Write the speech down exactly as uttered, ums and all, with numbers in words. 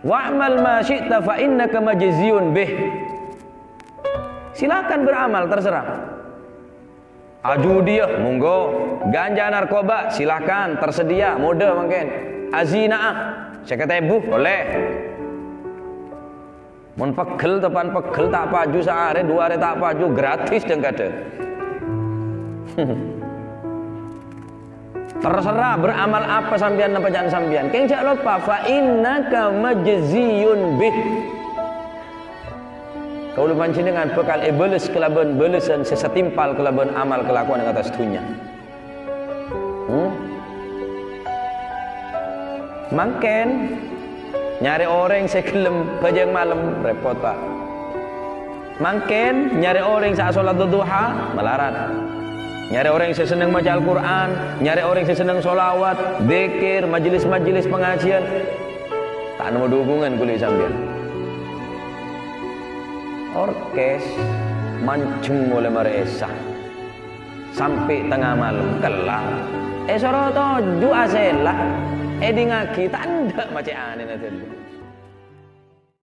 "Wa'mal ma syi'ta fa innaka majziyun bih." Silakan beramal, terserah. Ajudiyâ, monggo. Ganja, narkoba, silakan, tersedia, modâ mangkèn. Azina'a, sèket èbu, ollè. Mon pegghel, topan pegghel, ta' paju saarè, du arè ta' paju, gratis dhâng-kadhâng. Terserah beramal apa sampèyan napa ca'na sampèyan. Kèng jhâ' loppa, "Fa innaka majziyun bih." Kaulâ panjhennengngan bhâkal èbâles kalabân bâlessan sè satimpal kalabân amal kalakowan è attas dhunnya. Hmm? Mangkèn, nyarè orèng sè ghellem bhâjâng malem, rèpot, Pak. Mangkèn, nyarè orèng sè asolat duha, malarat. Nyarè orèng sè senneng maca Al-Qur'an, nyarè orèng sè senneng sholawat, dzikir, majelis-majelis pangajiyân. Ta' nemmo dhukungan kulâ sampèyan. Orkes manjheng molaè marè Isya sampè' tengnga malem, kellar. Èsoro toju' asèla, èdingngaghi, ta' endâ' macè'anèna dhâllu.